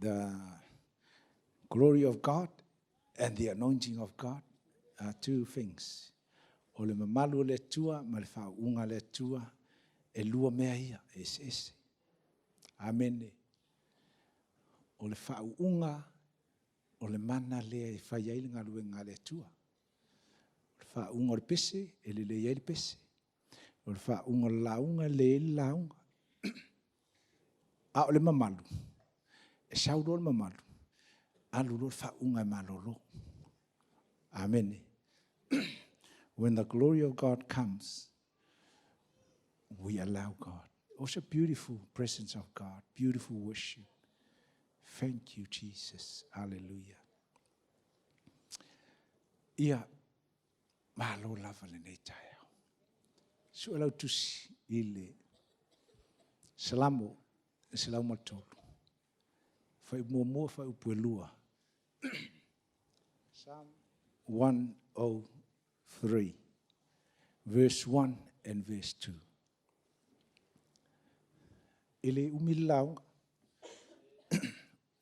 The glory of God and the anointing of God are two things. O le mamalu o le Atua ma le faauuga a le Atua, e lua mea ia, e eseese. Amene. O le faauuga o le mana lea e fai ai le galuega a le Atua. O le faauuga o le pese, e lelei ai le pese. O le faauuga o le lauga, e lelei ai le lauga. A o le mamalu, e sau loa le mamalu, alu loa le faauuga e malolo. Amene. When the glory of God comes, we allow God. Also beautiful presence of God, beautiful worship. Thank you, Jesus. Hallelujah. Ia, malo lava lenei taeao. Sue lau tusi i le Salamo 103. Fuaiupu muamua, fuaiupu e lua. Psalm 103, verse 1 and verse 2. E le umi le lauga,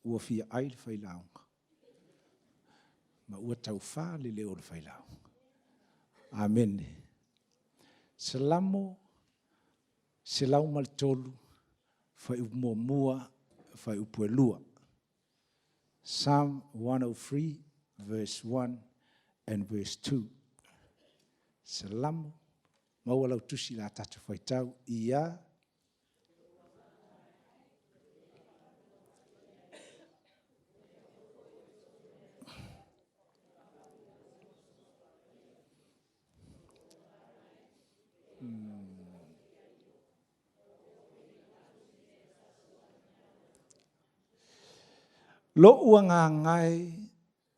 ua fia ai le failauga, ma ua taufā le leo o le failauga. Amene. Salamo 103, fuaiupu muamua, fuaiupu e lua. Psalm 103, verse 1 and verse 2. Salamo, maua lau tusi la tatou faitau ia. Lo'u agaga e,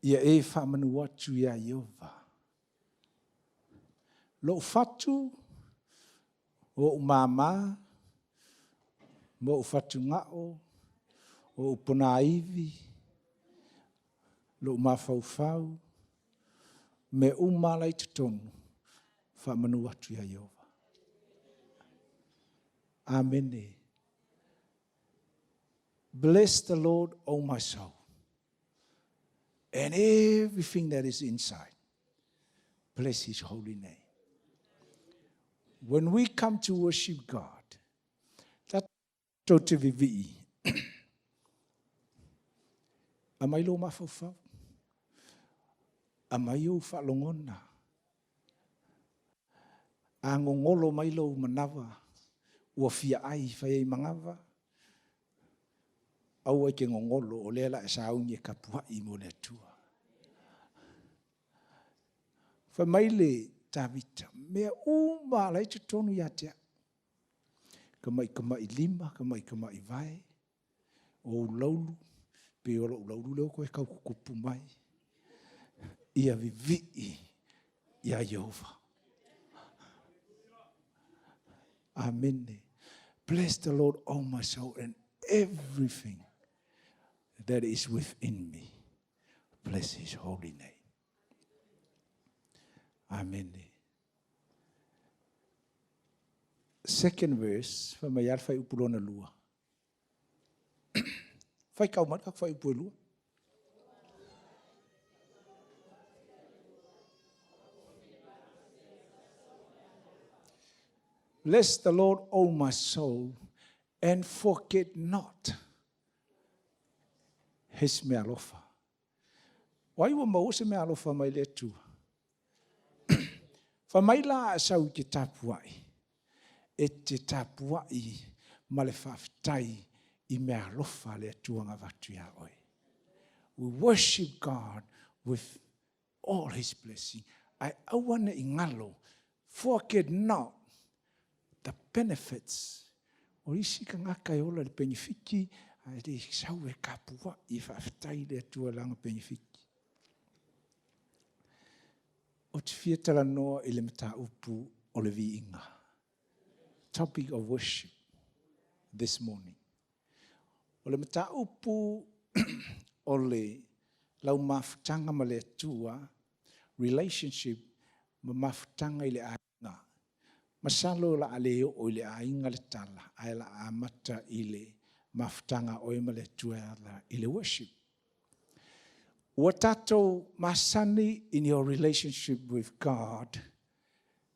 ia e faamanu atu iā Ieova. Lo'u fatu, o o'u māmā, ma o'u fatuga'o, o o'u ponāiwi, lo'u mafaufau, mea uma la i totonu, faamanu atu iā Ieova. Amene. Bless the Lord, O my soul, and everything that is inside. Bless his holy name. When we come to worship God, tatou te vivii, aumai lou mafaufau, aumai ou faalogona, a gogolo mai lou manawa ua fia ai fai ai manava, aua e te gogolo, o lea la e sauni e tapuai mo le Atua. Fai mai le Tavita, mea uma ala i totonu ia te au. Ka mai ka mai lima, ka mai ka mai vae, o ou laulu, pe o lou laulu lea ua toe tau tutupu mai, ia vivii iā Ieova. Amene. Bless the Lord, O my soul, and everything that is within me. Bless his holy name. Amene. Second verse, fai mai a le fuaiupu lona lua. Faitau mai le tatou fuaiupu e lua. Bless the Lord, O my soul, and forget not his mealofa. O ai ua maua se meaalofa mai le Atua? Fai mai la a sau i te tapuai, e te tapuai ma le faafetai i meaalofa a le Atua na avatu iā oe. We worship God with all his blessing. Ae aua ne i galo, forget not the benefits. O isi tagata e ola i le penefiti, ae le sau e tapuai e faafetai i le Atua i lana penefiti. Ou te fia talanoa i le mataupu o le viiga. Topic of worship this morning. O le mataupu o le lau mafutaga ma le Atua, relationship ma mafutaga i le aiga. Masalo o le a le oo i le aiga le tala, ae o le a amata i le mafutaga a oe ma le Atua e ala i le worship. Ua tatou masani in your relationship with God,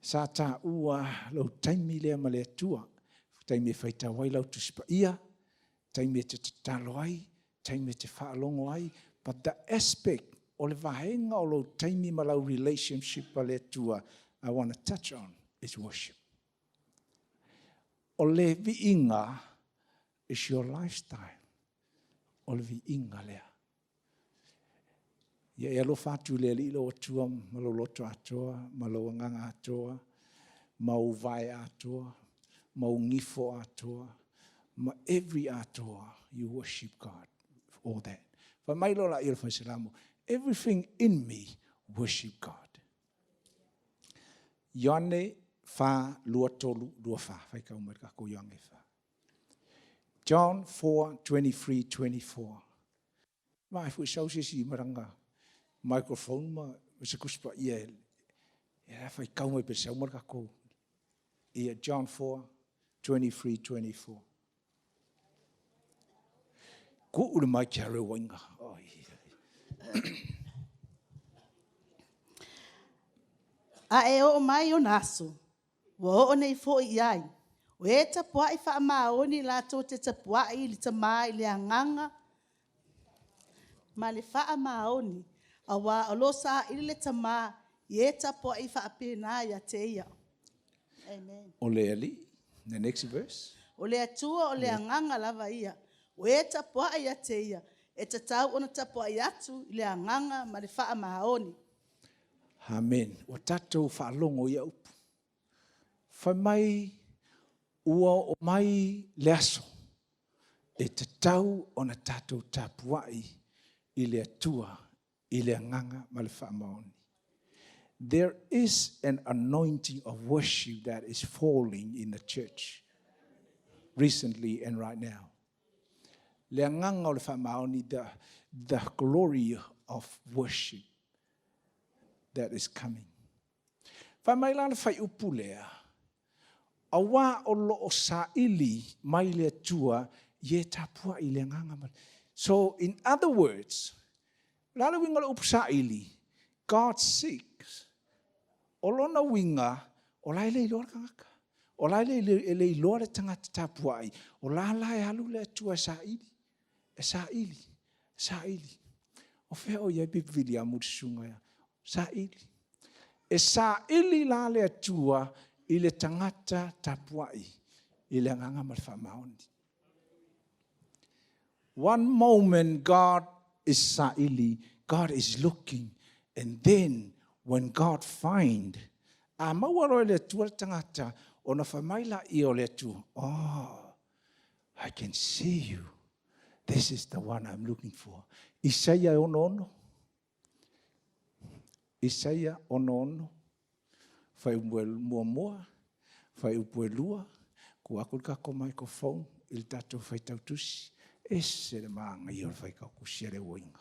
sa taua lou taimi lea ma le Atua, taimi e faitau ai lau Tusi Paia, taimi e te tatalo ai, taimi e te faalogo ai, but the aspect o le vaega o lou taimi ma lau relationship ma le Atua, I want to touch on is worship. O le viiga is your lifestyle. O le viiga lea. Ia e alofa atu i le Alii lou Atua ma lou loto atoa, ma lou agaga atoa, ma ou vae atoa, ma ou gifo atoa, ma every atoa, you worship God. All that. Fai mai loa laia o le Fai Salamo, everything in me worship God. Ioane 4, 2, 3, 2, 4. Faitau mai le tatou Ioane 4. John 4, 23, 24. Ma e foi sau se isi maranga microphone ma se kusi paia e e faitau mai pe sau ma le tatou. Ia John 4, 23, 24. Kuu le mai kia reo wainga. A e oo mai ona aso, ua oo nei foi i ai, o e tapuai faamaoni latou te tapuai i le Tama i le agaga ma le faamaoni, aua o lo o saili le Tama i e tapuai faapena ia te Ia. Amen. O le Alii. The next verse. O le Atua o le agaga lava ia. O e tapuai ia te Ia, e tatau ona tapuai atu i le agaga ma le faamaoni. Amen. Ua tatou faalogo ia upu. Fai mai ua oo mai le aso e tatau ona tatou tapuai i le Atua i le agaga ma le faamaoni. There is an anointing of worship that is falling in the church recently and right now. Le agaga o le faamaoni, the glory of worship that is coming. Fai mai la le fuaiupu lea, aua o lo o saili mai le Atua i e tapuai i le agaga ma. So, in other words, la le uiga o le upu saili, God seeks. O lona uiga, o la e le iloa le tagata. O la e le iloa le tagata tapuai. O la la e alu le Atua e saili. E saili. Saili. O fea o i ai Bibi Viliamu le susuga ia? Saili. E saili la le Atua i le tagata tapuai i le agaga ma le faamaoni. One moment God is saili, God is looking, and then when God find, a maua loa e le Atua le tagata, ona fai mai laia o le Atua, oh, I can see you. This is the one I'm looking for. Isaia e 66. Isaia 66. Fuaiupu e muamua, fuaiupu e lua, tuu atu le tatou microphone i le tatou faitau tusi. Ese le manaia o le faitau tusi a le uiga.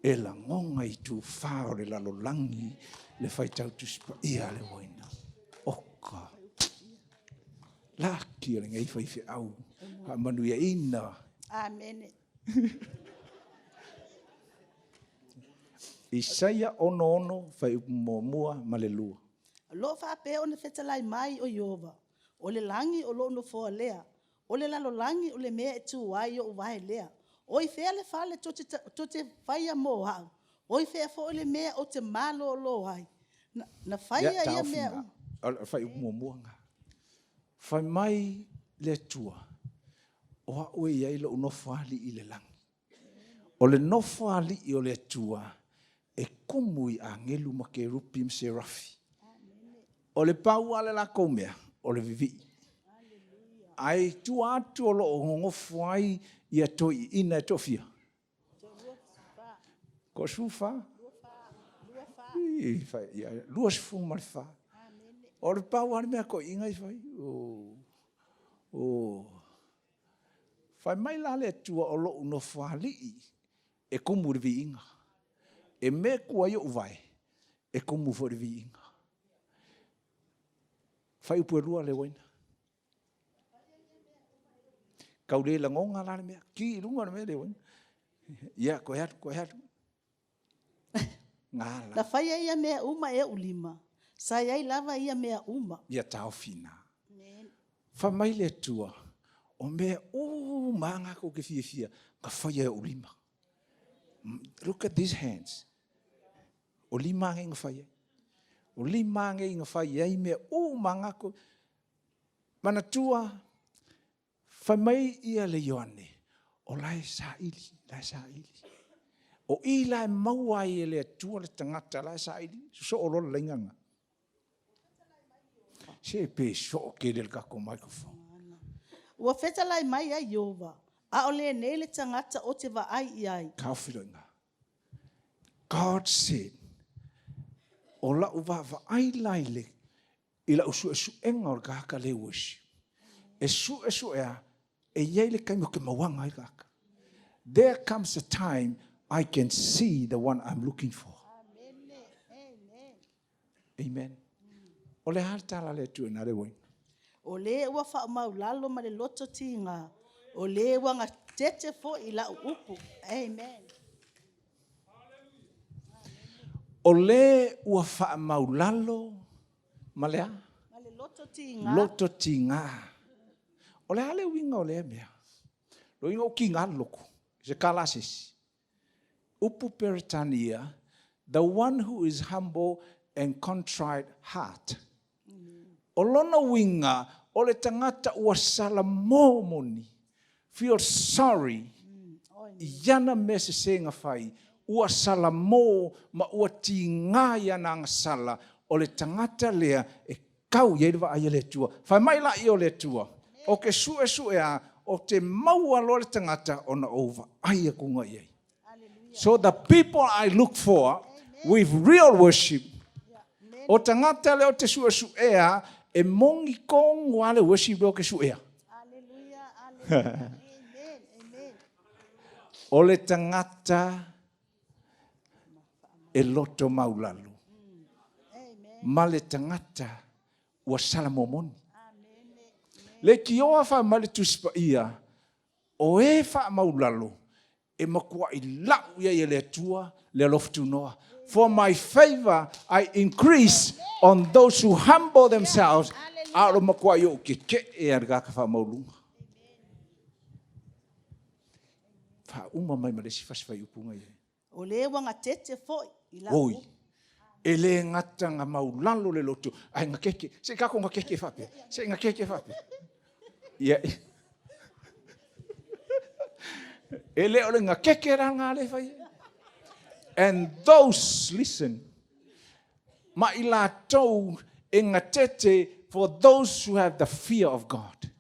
E lagona i tufa o le lalolagi le faitau tusi paia a le uiga. Oka. Laki o lenei faifeau. Faamanuiaina. Amene. Isaia 66, fuaiupu muamua ma le lua. O lo o faapea ona fetalai mai o Ieova, o le lagi o lou nofoa lea, o le lalolagi o le mea e tu ai ou vae lea. O i fea le fale tou te faia mo au? O i fea foi le mea ou te malolo ai? Na faia ia mea uma. O le fuaiupu muamua lena. Fai mai le Atua, o au e i ai lou nofoalii i le lagi. O le nofoalii o le Atua e kumu i agelu ma kerupi ma serafi. O le pau lava le latou mea, o le vivii. Ae i tua atu o lo o nonofo ai ia toeaiina e toafia? Toasefulufa? 24. O le pau lava le mea toeaiina i fai. O. Fai mai la le Atua o lou nofoalii e kumu i le viiga. E mea e tu ai ou vae, e kumu foi i le viiga. Fuaiupu e lua le uaina. Kau le lagoga la le mea. Ki i luga o le mea lea. Ia, koe alu, koe alu. Gala. Na faia ia mea uma e ou lima, sa i ai lava ia mea uma. Ia taofi ina. Fai mai le Atua, o mea uma lava kou te fiafia, na faia e ou lima. Look at these hands. O lima nei na fai ai. O lima nei na fai ai mea uma lava kou. Manatua, fai mai ia le Ioane, o la e saili, la e saili. O i la e maua ai e le Atua le tagata la e saili, sosoo loa le laina lena. Se pe soo tele le tatou microphone. Ua fetalai mai ai Ieova, A o lenei le tagata ou te vaai i ai. Taofi loa i ina. God said, o lau vaavaai la i le i lau suesuega o le tagata le worship. E suesuea, e i ai le taimi ou te mauaga ai le tagata. There comes a time I can see the one I'm looking for. Amen. O le a le tala a le Atua ina le uaina? O le ua faamaulalo ma le loto tiga, o le ua gatete foi i lau upu. Amen. O le ua faamaulalo ma le a? Ma le loto tiga. Loto tiga. O le a le uiga o lea mea? Lo uiga o tiga le loto. Se tala a se isi. Upu Peretania, the one who is humble and contrite heart. O lona uiga, o le tagata ua salamo moni, feel sorry i ana mea sese na fai, ua salamo ma ua tiga i ana agasala, o le tagata lea e kau i ai le vaai a le Atua. Fai mai laia o le Atua, o ke suesue a, o te maua loa le tagata ona ou vaai atu i ai. So the people I look for with real worship, o tagata lea o te suesuea, e moni tonu lava le worship lea o te suea. O le tagata e loto maulalo ma le tagata ua salamomoni. Leitioa fai mai le Tusi Paia, o e faamaulalo e matuai lau i ai e le Atua le alofa tunoa. For my favor I increase on those who humble themselves, a o le matuai ou keke'e a le tagata faamauluga. Faauma mai ma le isi fasi fuaiupu na i ai. O le ua gatete foi i lau Oi, e le gata na maulalo le loto, ae gatete. Se i tatou gatete faapea. Se i gatete faapea. Ia. E le o le gatete la nga le fai. And those, listen, ma i latou e gatete, for those who have the fear of God.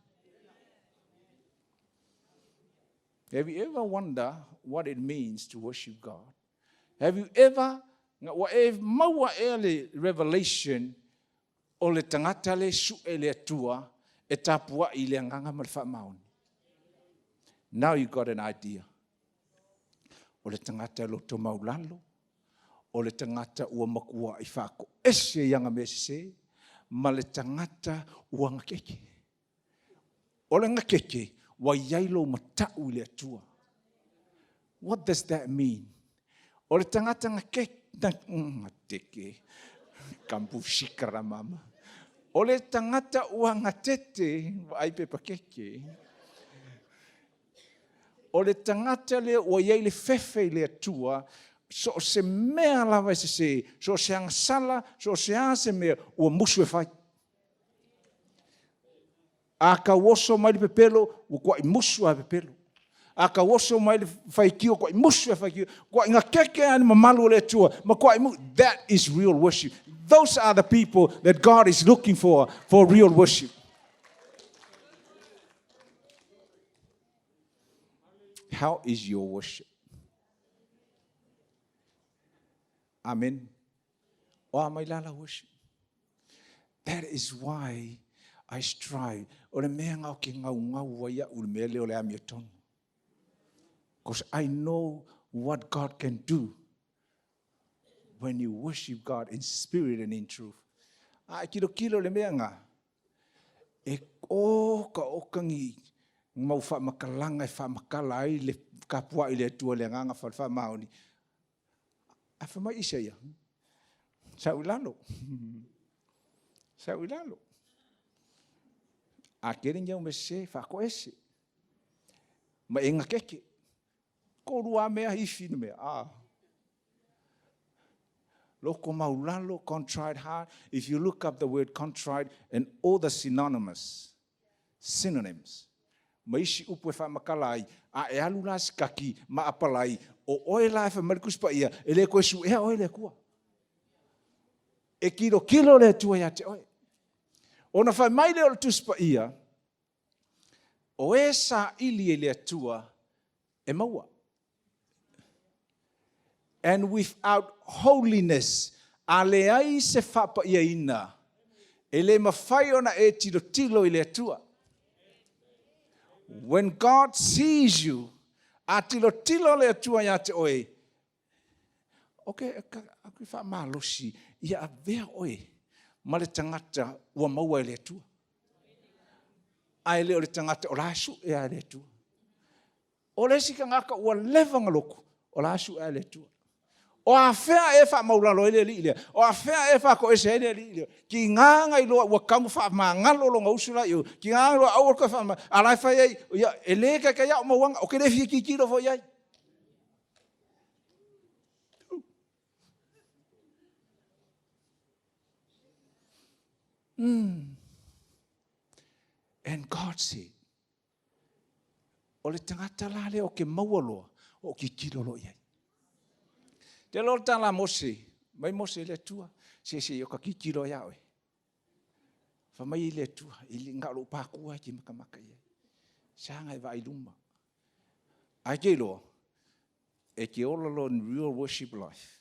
Have you ever wonder what it means to worship God? Have you ever, ua e maua ea le revelation o le tagata le su'e le Atua e tapua'i i le agaga ma le faamaoni? Now you got an idea. O le tagata e loto maulalo, o le tagata ua matua'i faatoese i aga mea sesē, ma le tagata ua gatete. O le gatete, ua i ai lou mata'u i le Atua. What does that mean? O le tagata gatete, kampu sikara mama. O le tagata ua gatete, vaai pepa keke. O le tagata lea ua i ai le fefe i le Atua, so o se mea lava e sesē, so o se agasala, so o se a se mea, ua musu e fai. A tauoso mai le pepelo, ua tua'i musu lava e pepelo. A tauoso mai le faitio, tua'i musu e faitio. Tua'i gatete lava i le mamalu o le Atua, ma tua'i musu. That is real worship. Those are the people that God is looking for real worship. How is your worship? Amen. O a mai la la worship. That is why I strive. O le mea nga o ke gaugau ai a'u le mea lea o le amiotonu. Because I know what God can do when you worship God in spirit and in truth. A e kilokilo le mea nga, e o ka okangi. Mau faamatalaga e faamatala ai le tapuai i le Atua i le agaga faamaoni. Ae fai mai Isaia, sau i lalo, sau i lalo. A tele ni au mea sese, faatoese ma e gatete. Toalua lava mea, ifi le mea. Ah. Loto maulalo, contrite heart. If you look up the word contrite and all the synonymous, synonyms, ma isi upu e faamatala ai, a e alu la sikaki ma apalai, o oe la e fai mai le Tusi Paia, e le toe suea oe le Atua. E kilokilo le Atua ia te oe. Ona fai mai lea o le Tusi Paia, o e saili e le Atua e maua. And without holiness, a leai se faapaiaina, e le mafai ona e tilotilo i le Atua. When God sees you, a tilotilo le Atua ia te oe, okay, aku faamalosi, ia avea oe ma le tagata ua maua e le Atua. Ae le o le tagata o la e sue a e le Atua. O le isi tagata ua leva ona lotu, o la e sue a e le Atua. O afea e faamaulalo ai le alii lea? O afea e faatoese ai le alii lea? Tiga na iloa ua tatau ona faamagalo lona uso la i o, tiga na iloa aua le toe faamagalo, a la e fai ai, ia, e le taitai au mauaga, ou te le fia tilotilo foi i ai. And God said, O le tagata la lea o ke maua loa, o ou tilotilo loa i ai. Te loa le tala a Mose, mai Mose i le Atua, se se o ka tilotilo ia oe. Fa mai i le Atua, i le na o lou pākua e te makamaka i ai. Saga e vaai luma. Ae te iloa, e te ola loa in real worship life.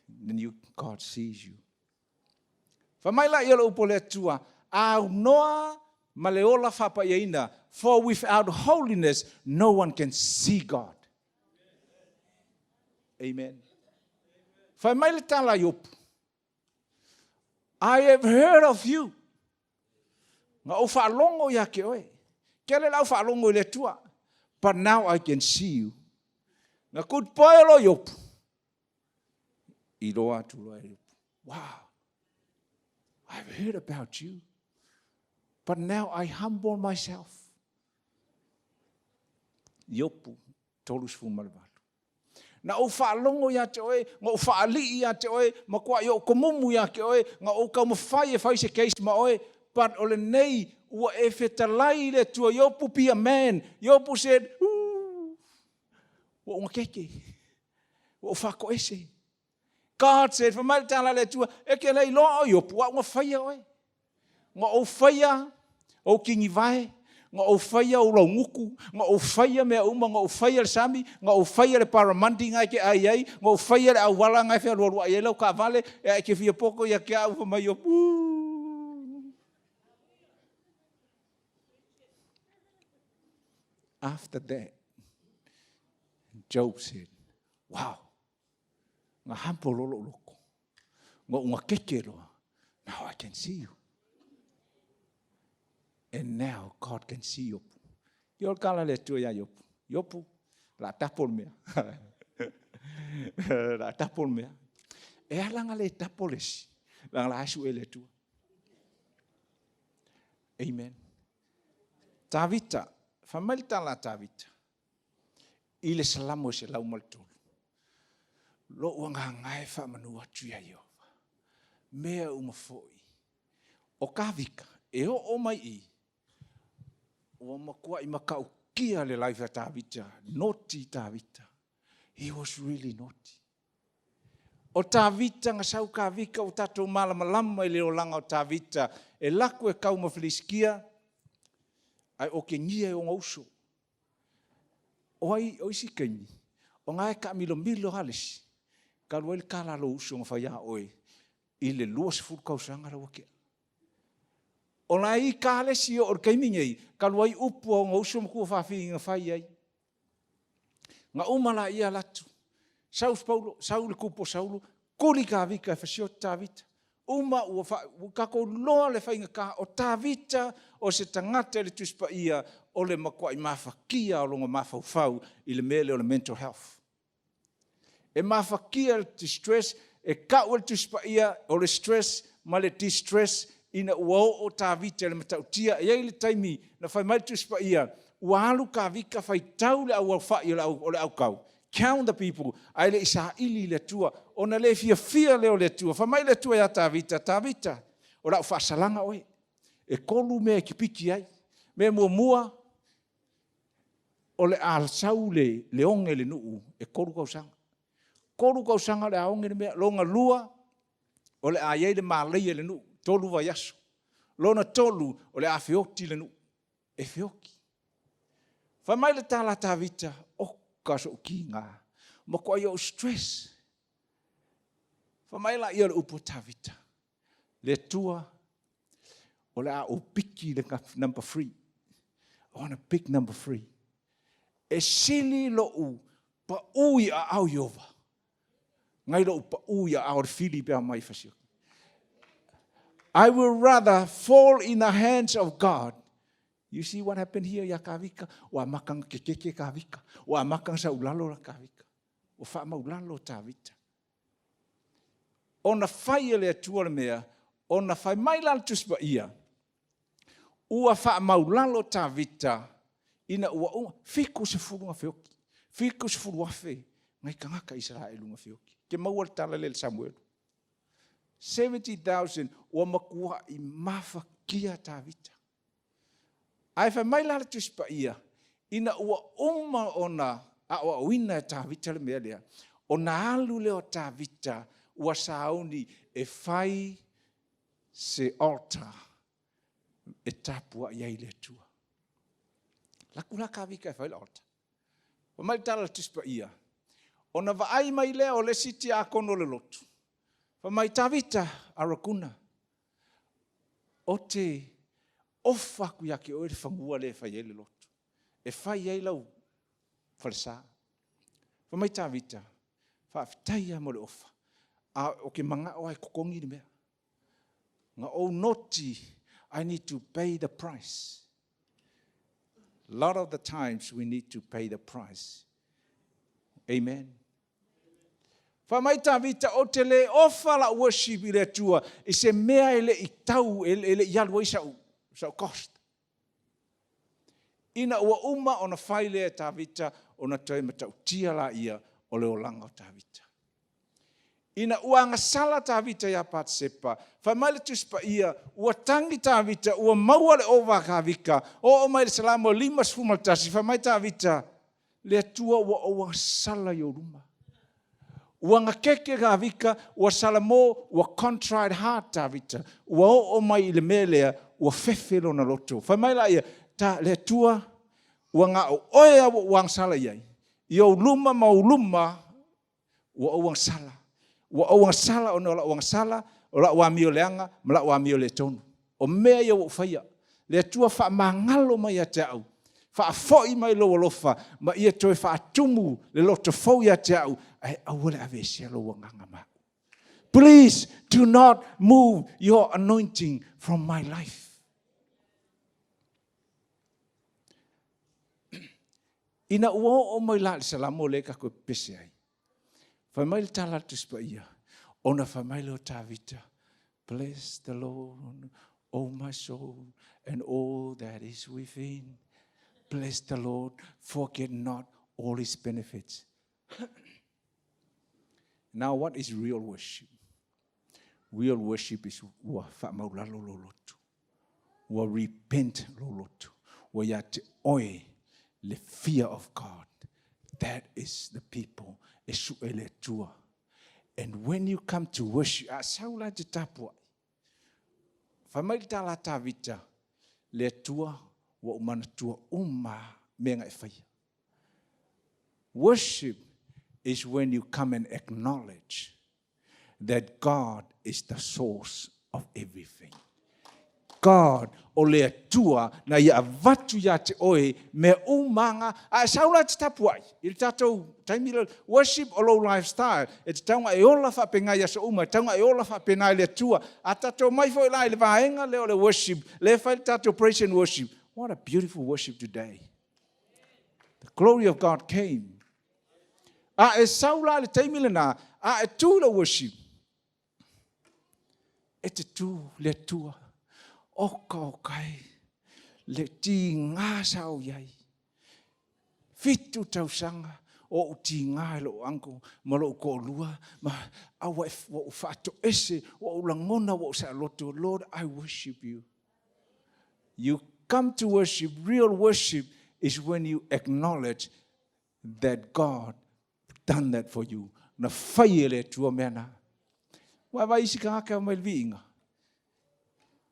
Then you, God sees you. Fai mai laia o le upu a le Atua, aunoa ma le ola faapaiaina, for without holiness no one can see God. Amen. Fai mai le tala a Iopu, I have heard of you. Na ou faalogo ia te oe. Tele lau faalogo i le Atua. But now I can see you. Na good boy lo Iopu. Iloa atu loa e Iopu. Wow. I've heard about you. But now I humble myself. Iopu 38. Na ou faalogo ia te oe, na ou faalii ia te oe, matuai ou tomumu ia te oe, na ou taumafai e fai se case ma oe, but o lenei ua e fetalai i le Atua. Iopu be a man. Iopu said, Ooh, ua ou gatete, ua ou faatoese. God said, fai mai le tala a le Atua, e te le iloa o Iopu, au na faia oe. Na ou faia ou tinivae, na ou faia ou laugutu, na ou faia mea uma, na ou faia le sami, na ou faia le barramundi na e te ai ai, na ou faia le auala na e fealualuai ai lau taavale, e te fia poto ia te au, fai mai Iopu. After that, Job said, wow, Na humble loa lou loto. Na ou gatete loa. Now I can see you. And now God can see Iopu. Ia o le tala le Atua iā Iopu. Iopu, la tapo le mea. La tapo le mea. E ala na le tapo le isi. Leaga la e sue le Atua. Amen. Tavita, fai mai le tala a Tavita. I le Salamo e 103. Lo'u agaga e faamanu atu iā Ieova, mea uma foi o Tavita e oo mai i, ua matuai matautia le life a Tavita, naughty Tavita. He was really naughty. O Tavita, na sau Tavita, ua tatou malamalama i le olaga o Tavita, e laku e kau ma Filisitia, ae okegia e ona uso. O ai, o isi taimi, o na e taamilomilo lava le isi, talu ai le tala a lou uso na fai ia oe i le 20 tausaga la ua tea. O la e ita le isi o le taimi nei, talu ai upu a ona uso ma tuafafine na fai ai. Na uma laia alu atu, sau Paulo, sau le tupu o Saulo, tuli Tavita e fasioti Tavita. Uma ua, fa, ua tatou iloa le faigata o Tavita o se tagata i le Tusi Paia. o le matuai mafatia o lona mafaufau i le mea lea o le mental health. E mafatia le distress, e tau e le Tusi Paia o le stress ma le distress ina ua oo Tavita i le matautia. E i ai le taimi na fai mai le Tusi Paia, ua alu Tavita faitau le auaofai o le autao, count the people, ae le i saili i le Atua, ona le fiafia lea o le Atua. Fai mai le Atua ia Tavita, Tavita, o lau faasalaga oe. E 3 mea e te piki ai. Mea muamua, o le a sau le oge i le nuu e 3 tausaga. 3 tausaga o le a oge le mea. Lona lua, o le a i ai le malaia i le nuu, 3 vaiaso. Lona 3, o le a feoti le nuu. E feoti. Fai mai le tala a Tavita, oka sou tiga, matuai ou stress. Fai mai laia o le upu a Tavita, le Atua, o le a ou piki le number 3. I want to pick number 3. E sili lou pau i a au Iova, ngai lou pau i a au le fili pe mai fasio. I will rather fall in the hands of God. You see what happened here ia Kavika? Ua makanga ke keke Kavika. Ua makanga sa ulalo la Kavika. Ua wha maulalo Tavita. Ona fai e le Atua le mea, ona fai mai la le Tusi Paia, ua faamaulalo Tavita ina ua uma, 70 nga feoki, 70,000 ngai tagata Isaraelu nga feoki. Ke maua le tala le Samuel. 70,000 ua matua i mafakia Tavita. Ae fai mai la le Tusi Paia, ina ua uma ona aoaoina e Tavita le mea lea, ona alu lea o Tavita ua sauni e fai se altar e tapuai ai le Atua. Laku la Kavika e fai le altar. Fai mai le tala le Tusi Paia, ona vaai mai lea o le isi tiakono o le lotu. Fai mai, Tavita, Arakuna, o te ofa aku ia te oe le fanua le e fai ai le lotu. E fai ai lau falesa. Fai mai Tavita, faafetai mo le ofa. A o ke mangao ai kokongi le mea. Nga ou noti, I need to pay the price. A lot of the times we need to pay the price. Amen. Fai mai Tavita, o te le ofa la worship i le Atua, i se mea e le i tau, e le i alu ai sau cost. Ina ua uma ona fai lea Tavita, ona toe matautia la ia o le olaga o Tavita. Ina ua agasala Tavita ia Patsepa, fai mai le Tusi Paia, ua tangi Tavita, ua maua le ova Kavika, o mai le Salamo 51, fai mai Tavita, le Atua ua ou agasala i ou luma. Ua ngakeke Kavika, ua Salamo, ua contrite heart Tavita, ua oo mai i le mea lea, ua fefe lona loto. Fai mai la ia, ta le Atua, ua ngao oe a ua agasala i ai. I ou luma ma ou luma, ua ou agasala. Ua ou agasala ona o lau agasala, o lau amio leaga, ma lau amio le tonu. O mea ia ua ou faia. Le Atua faamagalo mai ia te au, faafoi mai lou alofa, ma ia toe faatumu le loto fou ia te au, ae aua le aveesea lou agaga ma au. Please do not move your anointing from my life. Ina ua oo mai la le Salamo le tatou e pepese ai. Fai mai le tala a le Tusi Paia, ona fai mai lea o Tavita, bless the Lord, O my soul, and all that is within. Bless the Lord, forget not all his benefits. Now, what is real worship? Real worship is ua faamaulalo lo lotu. Ua repent lo lotu. Ua ia te oe le fear of God. That is the people e sue le Atua. And when you come to worship, a sau la te tapuai. Fai mai le tala a Tavita, le Atua ua ou manatua uma mea nga e faia. Worship is when you come and acknowledge that God is the source of everything. God o le Atua na ia avatu ia te oe mea umanga a e sau la te tapuai i le tatou taimi le worship o lou lifestyle e te taunga e ola faapegai i aso uma e taunga e ola faapena i le Atua a tatou mai foi la i le vaega lea o le worship le fai le tatou praise and worship. What a beautiful worship today. The glory of God came. A e sau la i le taimi lena, a e tu i le worship, e te tu le Atua, oka oka e, le tiga sa ou i ai. 7 tausaga o ou tiga i lou uncle ma lou toalua, ma a ua ou faatoese, ua ou lagona ua ou saoloto, Lord, I worship you. You come to worship, real worship is when you acknowledge that God done that for you. Na fai e le Atua mea na. Ua vaai isi tagata e omai i le viiga.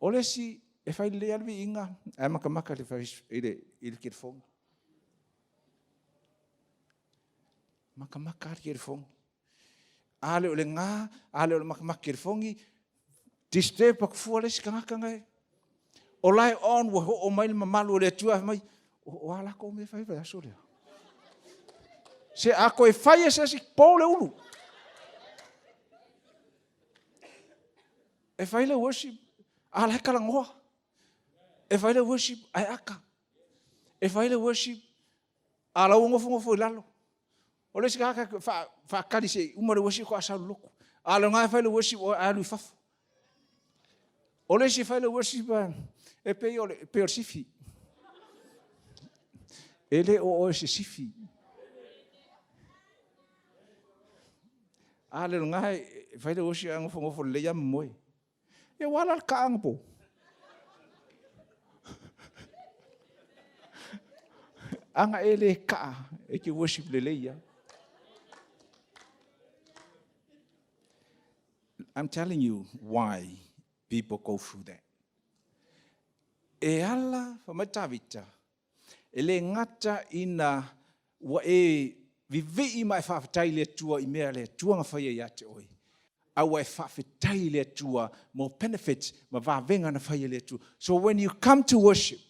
O le isi e fai lelei lava le viiga, ae makamaka i le telefoni. Makamaka lava le telefoni. A le o le gā, a le o le makamaka telefoni, disturb atu fua le isi tagata na e. O la e on ua oo mai le mamalu o le Atua fai mai, o a latou mea e fai i le aso lea? Se a toe fai e se isi, po le ulu. E fai le worship, a la e talanoa. E fai le worship, ae aka. E fai le worship, a la ua nofonofo i lalo. O le isi tagata faatali se i uma le worship faatoa sau i le lotu. A o lena e fai le worship ae alu i fafo. O le isi e fai le worship e pei o le, pei o le sifi. E le o oe se sifi. A le lena e fai le worship ae nofonofo lelei lava ma moe. Ia ua ala le kaa anapo. Ana e le kaa e te worship lelei ai. I'm telling you why people go through that. E ala, fai mai Tavita, e le gata ina ua e vivii ma e faafetai i le Atua i mea a le Atua na faia ia te oe, a ua e faafetai i le Atua mo benefits ma vavega na faia e le Atua. So when you come to worship,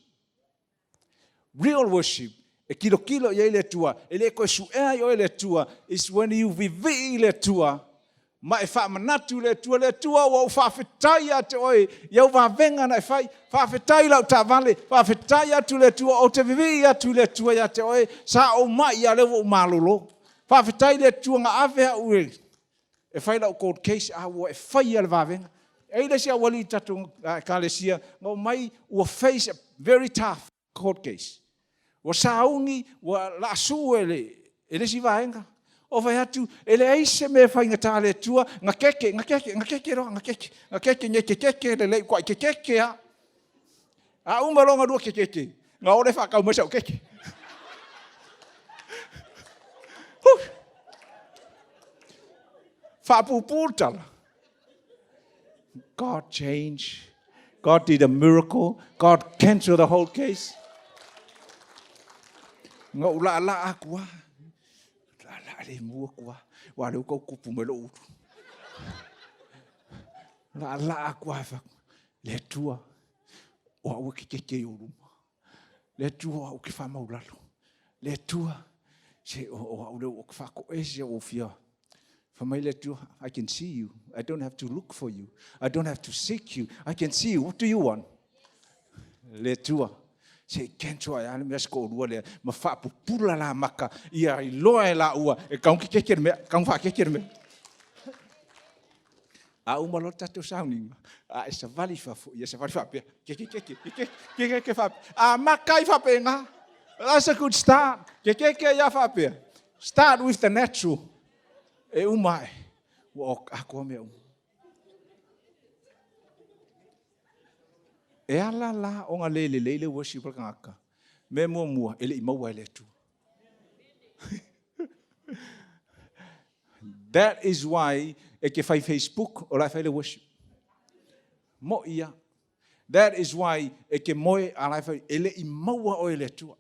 real worship, e tilotilo i ai le Atua, e le toe suea ai oe le Atua, is when you vivii i le Atua, ma e faamanatu i le Atua, Le Atua, ua ou faafetai ia te oe i au vavega na e fai, faafetai i lau taavale, faafetai atu i le Atua, ou te vivii atu i le Atua ia te oe, sa ou mai a o lea ua ou malolo. Faafetai i le Atua na ave au e fai lau court case, a ua e faia le vavega. E i ai le isi aualii i le tatou Ekalesia, na omai ua face a very tough court case. Ua sauni, ua laasu e le, e le isi vaega. O fai atu, e leai se mea e faigata le Atua, na keke, na keke, na keke loa, na keke, na keke, nei kekeke, lelei ua'i kekeke a. A uma loa ona lua kekeke, na o lea faatau mai sau keke. Huh! Faapuupuu le tala. God changed. God did a miracle. God canceled the whole case. Na ou laalaa atu lava. Laalaa le mu atu lava. Aua o lea ua tau tupu mai lou ulu. Laalaa atu lava fai atu, Le Atua, o au e kekeke i ou luma. Le Atua, o au ou te faamaulalo. Le Atua, se o au lea ou te faatoese au fia. Fai mai le Atua, I can see you. I don't have to look for you. I don't have to seek you. I can see you. What do you want? Le Atua, se i cancel ai lava le mea se toalua lea, ma faapupula la maka, ia iloa e laua, e tau kekeke le mea, tau faakeke le mea. A uma loa le tatou sauniga, a e savali i fafo, ia savali faapea, kekekeke, kekeke, kekeke faapea, amata ai faapena. That's a good start. Kekeke ai lava faapea. Start with the natural. E uma ae, ua atoa mea uma. E ala la ona le lelei le worship a le tagata, mea muamua, e le i maua e le Atua. That is why e te fai Facebook o la e fai le worship. Mo'i ia. That is why e te moe a la e fai, e le i maua oe e le Atua.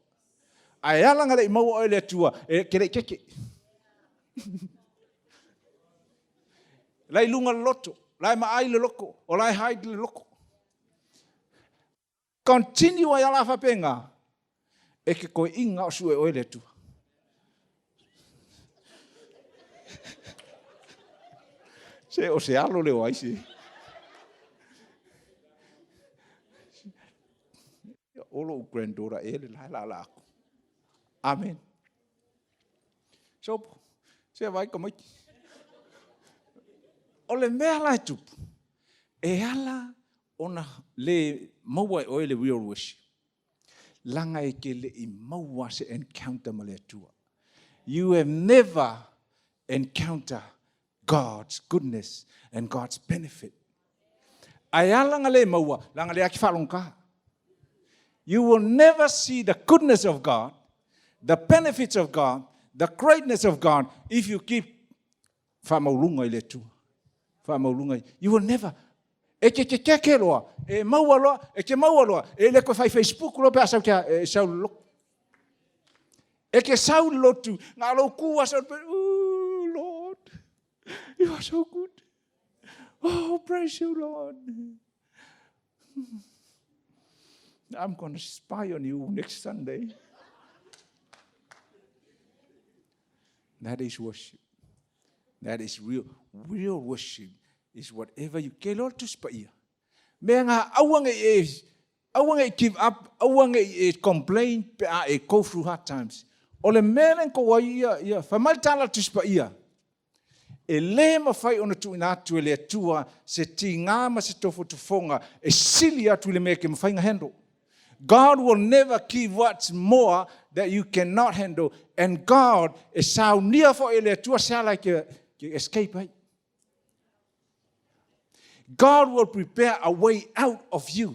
Ae ala na le i maua oe e le Atua, e ke le i keke. La i luga le loto, la e maai le loko, o la e hide le loko. Continue ai ala faapena, e ke koe inga o sue oe le Atua. Se o se alo lea o ai se. O lo'u granddaughter ea le la e laalaa aku. Amen. Sopo, se vaai tamaiti. O le mea la e tupu, e ala ona le maua e oe le real worship, leaga e te le i maua se encounter ma le Atua. You have never encounter God's goodness and God's benefit. Ae ala na le maua, leaga lea e te faalogogata. You will never see the goodness of God, the benefits of God, the greatness of God if you keep faamauluga i le Atua. Faamauluga. You will never. E te teteke loa, e maua loa, e te maua loa, e le koe fai Facebook loa pe a sau te e sau le lotu. E te sau le lotu, ngā lou ku a sau, oh Lord, you are so good. Oh, praise you, Lord. I'm going to spy on you next Sunday. That is worship. That is real. Real worship is whatever you ke loa le Tusi Paia. Mea ngā aua nei e aua nei give up, aua nei e complain pe a e go through hard times. O le mea lea na tou ai ia, ia, fai mai le tala a le Tusi Paia, E le mafai ona tuuina atu e le Atua se tigā ma se tofotofoga e sili atu i le mea e ke mafai ona handle. God will never give what's more that you cannot handle and God e saunia foi e le Atua se ala e ke, ke escape ai. God will prepare a way out of you.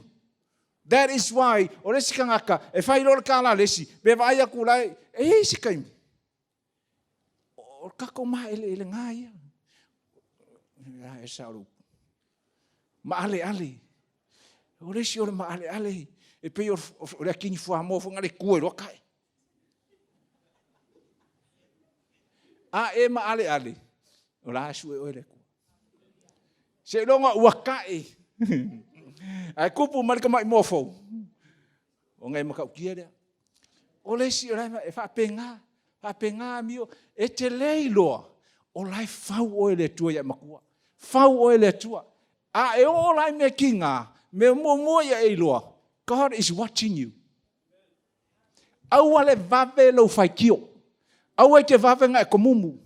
That is why o le isi tagata e fai loa le kālā le isi, pe vaai atu la e i ai se taimi. O le tatou maeleelega ia. E sao le upu. Maaleale. O le isi o le maaleale, e pei o le akini fuamoa foi na le tua i loa tae. A e maaleale, o la e sue oe le Atua. Seiloga ua tae. Ae kupu mai le tamai moa fou. Ona e matautia lea. O le isi o la e faapena, faapena amio, e te le iloa, o la e fau oe e le Atua ia e matua. Fau oe e le Atua. A e oo la i mea kiga, mea muamua ia e iloa, God is watching you. Aua le vave lou faitio. Aua e te vave na e komumu.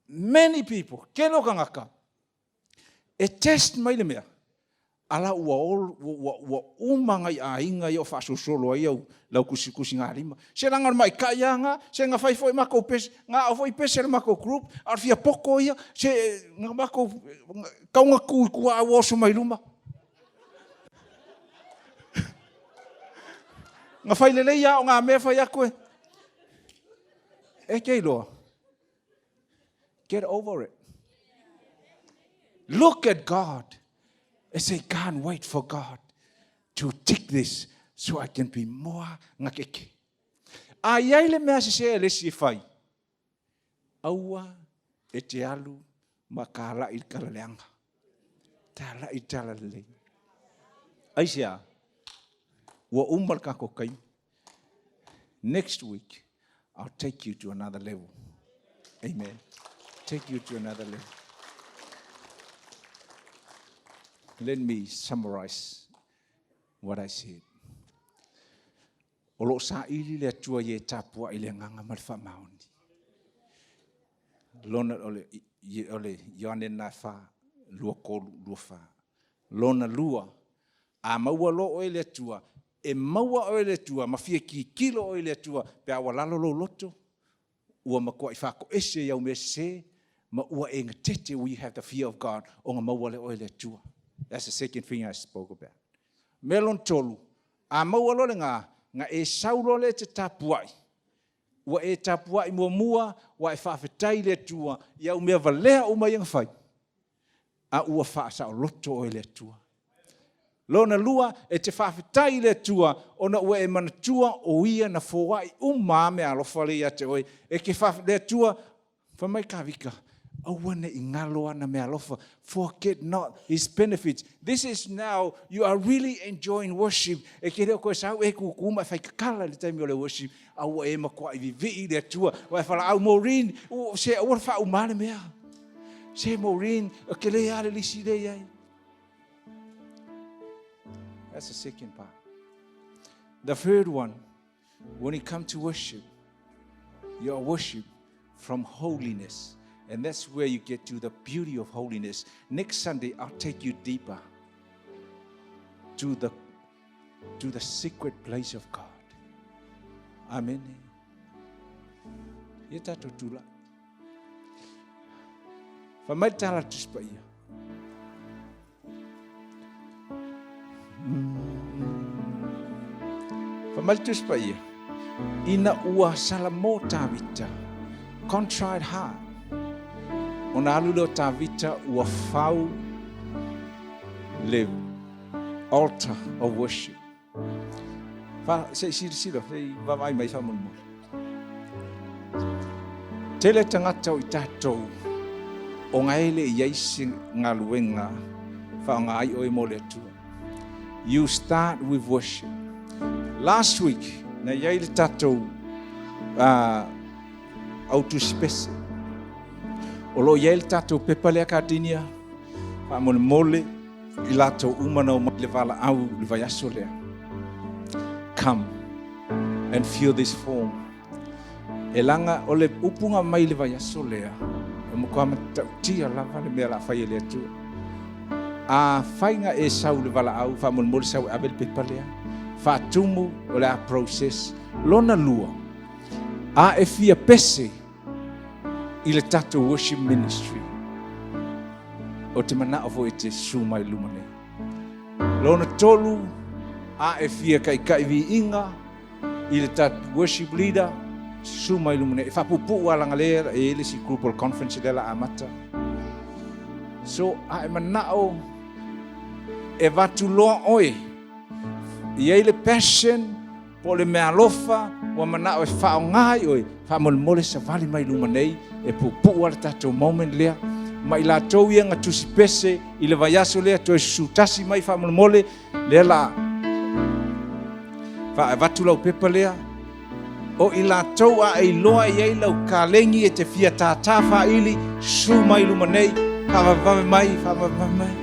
Many people, tele o tagata, E test mai le mea, ala ua, ua, ua uma ngai aiga ia o faasolosolo ai au lau kusikusigalima. Se leaga o le maita'i a nga, se na fai foi makou pese, na ao foi pese a le makou group, a o le fia poto ia, se na makou, tau na tu i tua a ua oso mai luma. Na fai lelei a o nga mea fai atu e, e te iloa. Get over it. Look at God and say, can't wait for God to take this so I can be more ngakeke. A i ai le mea sese e le isi e fai, aua e te alu ma kālaʻi i le tala leaga. Tālaʻi i le tala lelei. Aisea, ua uma le tatou taimi. Next week, I'll take you to another level. Amen. Take you to another level. Let me summarize what I said. O lo o saili le Atua i e tapuai i le agaga ma le faamaoni. Lona, o le, o le Ioane na wha, 23, 24. Lona lua, a maua loa oe i le Atua, e maua oe e le Atua, ma fia tilotilo oe i le Atua, pe a ua lalo lou loto, ua matuai faatoese i au mea sese, ma ua e gatete, we have the fear of God, ona maua lea oe e le Atua. That's the second thing I spoke about. Mea lona tolu, a maua loa lena, na e sau loa lea e te tapuai, ua e tapuai muamua, ua e faafetai i le Atua i au mea valea uma ia na fai, a ua faasaoloto oe e le Atua. Lona lua, e te faafetai i le Atua ona ua e manatua o Ia na foai uma a meaalofa lea ia te oe. E te faafetai le Atua, fai mai Kavika, aua ne i galo ana meaalofa, forget not his benefits. This is now, you are really enjoying worship. E te le o toe sau e kūkū ma e fai kakala i le taimi o le worship, a ua e matuai vivii i le Atua. Ua e falaau, Maureen, se aua le faauma le mea. Se Maureen, e tele lava le lisi lea i ai. That's the second part. The third one, when it comes to worship, your worship from holiness. And that's where you get to the beauty of holiness. Next Sunday, I'll take you deeper to the secret place of God. Amen. Ia tatou tulai. Fai mai le tala a le Tusi Paia. Fai mai le Tusi Paia, ina ua salamo Tavita, contrite heart, ona alu lea o Tavita ua fau le altar of worship. Fa, se i silasila, se i vaavaai mai faamolemole. Tele tagata o i tatou o gae le i ai se galuega faaaoga ai oe mo le Atua. You start with worship. Last week, na i ai le tatou autusipese. O lo o i ai le tatou pepa lea Kardinia, faamolemole i latou uma na omai i le valaau i le vaiaso lea. Come and fill this form. E laga o le upuga mai i le vaiaso lea, e matua matautia lava le mea o le a fai e le Atua. Afai na e sau i le valaau, faamolemole sau e ave le pepa lea, faatumu o le a process. Lona lua, a e fia pese i le tatou worship ministry, ou te manao foi e te susu mai i luma nei. Lona tolu, a e fia taitai viiga i le tatou worship leader, susu mai i luma nei. E faapuupuu lava leaga lea e i ai le isi group o le conference lea o le a amata. So, a e manao e avatu loa oe, i ai le passion, Po o le meaalofa ua manao e faaaoga ai oe, faamolemole savali mai luma nei e puupuu lava le tatou moment lea. Ma i latou ia na tusi pese i le vaiaso lea, toe susu tasi mai faamolemole, lea la faaavatu lau pepa lea. O i latou a e iloa e i ai lau kalegi e te fia tātā faaili, susu mai i luma nei, faavavevave mai, faavavevave mai.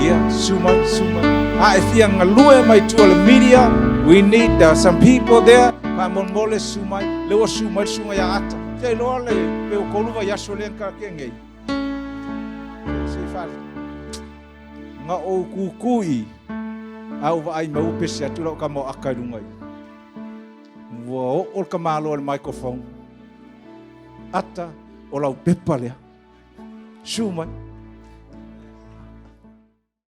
Ia, susu mai, susu mai. A e fia galue mai tua le media, we need some people there. Faamolemole susu mai, lea ua susu mai le susuga ia Ata. Te iloa le pe ua 3 vaiaso lea na kalatia nei. Se i faale. Na ou kukui i, a ou vaai mai ua pese atu lau tama o Ata i luga i. Ua oo le tamaloa i le microphone. Ata, o lau pepa lea. Susu mai.